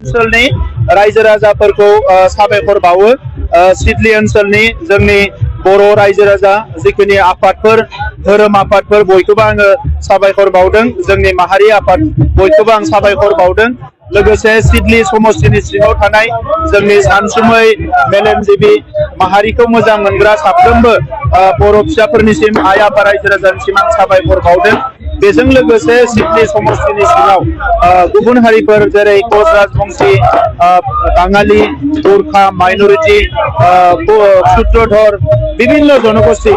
ओनसोलनि रायजो राजाफोरखौ साबायखर बावो। सिडली ओनसोलनि जोंनि बर' रायजो राजा जिखिनि आफादफोर धोरोम आफादफोर बयखौबो आङो साबायखर बावदों। जोंनि माहारि आफाद बयखौबो आं साबायखर बावदों। लोगोसे सिडली समष्टिनि सिङाव थानाय जोंनि सानसुमै मेलेमजिबि माहारिखौ मोजां मोनग्रा साफ्रोमबो बर' फिसाफोरनिसिम आइ आफा रायजो राजानिसिम आं साबायखर बावदों। बेजों लोगोसे सिडली समष्टिनि सिङाव गुबुन हारिफोर जेरै कच राजबंशी, बाङालि, गुरखा, माइनरिटी, सूत्रधर विभिन्न जनगोष्ठी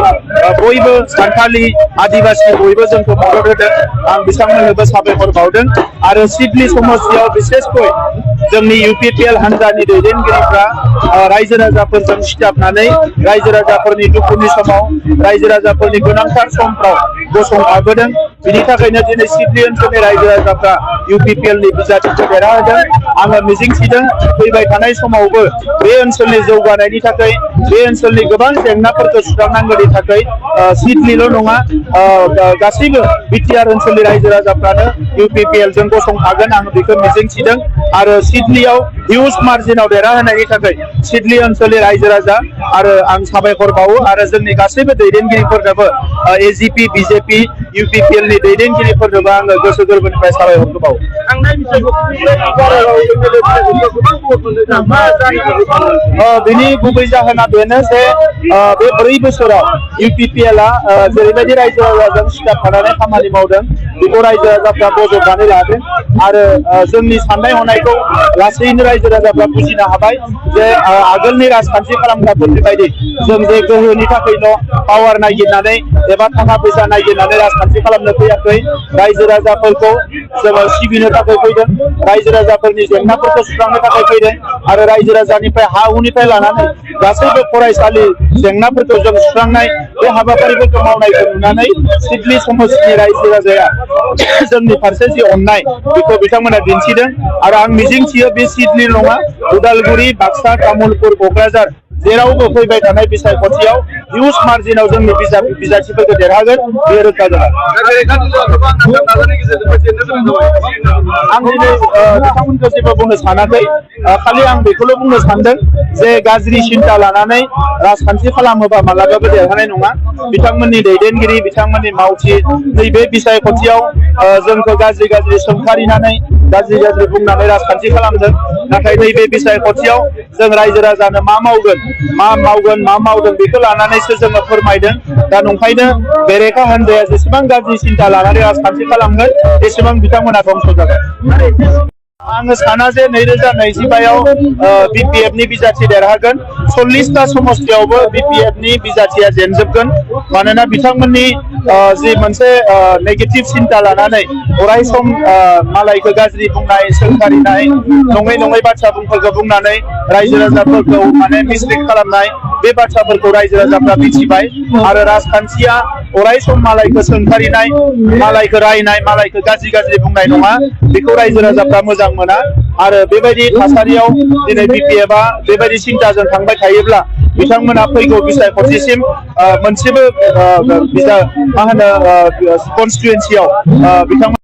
बयबो सान्थालि आदिवासी बयबो जोंखौ मदद होदों। आं बिथांमोननोबो साबायखर बावदों। आरो सिडली समष्टियाव बिसेसकै जोंनि UPPL हान्जानि दैदेनगिरिफ्रा रायजो राजाफोरजों सिथाबनानै रायजो राजाफोरनि दुखुनि समाव रायजो राजाफोरनि गोनांथार समफ्राव गसंथाबोदों। बिनि थाखायनो दिनै सिडली ओनसोलनि रायजो राजाफ्रा UPPL नि बिजाथिखौ देरहाहोदों। आङो मिजिंथिदों फैबाय थानाय समावबो बे ओनसोलनि जौगानायनि थाखाय बे ओनसोलनि गोबां जेंनाफोरखौ सुस्रांनांगौनि थाखाय सिडलील' नङा गासैबो BTR ओनसोलनि रायजो राजाफ्रानो UPPL जों गसंथागोन आं बेखौ मिजिंथिदों। आरो सिडलीयाव हिउज मार्जिनाव देरहाहोनायनि थाखाय सिडली ओनसोलनि रायजो राजा आरो आं साबायखर बावो। आरो जोंनि गासैबो दैदेनगिरिफोरनोबो AGP BJP UPPL नि दैदेनगिरिफोरनोबो आङो गोसो गोरबोनिफ्राय साबायखर बावो। बिनि गुबै जाहोना बेनो जे बे 4 बोसोराव UPPL आ जेरैबायदि रायजो राजाजों सिथाबफानानै खामानि मावदों बेखौ रायजो राजाफ्रा बजबनानै लादों। आरो जोंनि साननाय हनायखौ लासैनो रायजो राजाफ्रा बुजिनो हाबाय जे आगोलनि राजखान्थि खालामग्राफोरनि बायदि जों जे गोहोनि थाखायल' पावार नागिरनानै एबा थाखा फैसा नागिरनानै राजखान्थि खालामनो फैयाखै। रायजो राजाफोरखौ जोङो सिबिनो थाखाय फैदों। रायजो राजाफोरनि जेंनाफोरखौ सुस्रांनो थाखाय फैदों। आरो रायजो राजानिफ्राय हा हुनिफ्राय लानानै गासैबो फरायसालि जेंनाफोरखौ जों सुस्रांनाय बे हाबाफारिफोरखौ मावनायखौ नुनानै सिडली समष्टिनि रायजो राजाया जोंनि फारसे जि अननाय बेखौ बिथांमोना दिन्थिदों। आरो आं मिजिंथियो बे सिडली नङा उदालगुरि, बाक्सा, तामुलपुर, क'क्राझार जेरावबो फैबाय थानाय बिसायख'थियाव हिउज मार्जिनाव जोंनि बिजाथिफोरखौ देरहागोन बे रोखा जागोन। आं दिनै बिथांमोनखौ जेबो बुंनो सानाखै। खालि आं बेखौल' बुंनो सानदों जे गाज्रि सिन्था लानानै राजखान्थि खालामोबा मालाबाबो देरहानाय नङा। बिथांमोननि दैदेनगिरि बिथांमोननि मावथि नैबे बिसायख'थियाव जोंखौ गाज्रि सोंखारिनानै गाज्रि बुंनानै राजखान्थि खालामदों। नाथाय नैबे बिसायख'थियाव जों रायजो राजानो मा मावदों बेखौ लानानैसो जोङो फोरमायदों। दा नंखायनो बेरेखा हान्जाया जेसेबां गाज्रि सिन्था लानानै राजखान्थि खालामगोन एसेबां बिथांमोना धंस जागोन। आङो साना जे 2025आव BPF नि बिजाथि देरहागोन। 40टा समष्टियावबो BPF नि बिजाथिया जेनजोबगोन। मानोना बिथांमोननि जि मोनसे नेगेटिभ सिन्था लानानै अराय सम मालायखौ गाज्रि बुंनाय सोंखारिनाय नङै बाथ्राफोरखौ बुंनानै रायजो राजाफोरखौ माने मिसलिड खालामनाय बे बाथ्राफोरखौ रायजो राजाफ्रा मिथिबाय। आरो राजखान्थिया अराय सम मालायखौ सोंखारिनाय मालायखौ रायनाय मालायखौ गाज्रि बुंनाय नङा बेखौ रायजो राजाफ्रा मोजां मोना। आरो बेबायदि थासारियाव दिनै BPF आ बेबायदि सिन्ताजों थांबाय थायोब्ला बिथांमोना फैगौ बिसायख'थिसिम मोनसेबो कनस्टिटुवेन्सियाव बिथांमोना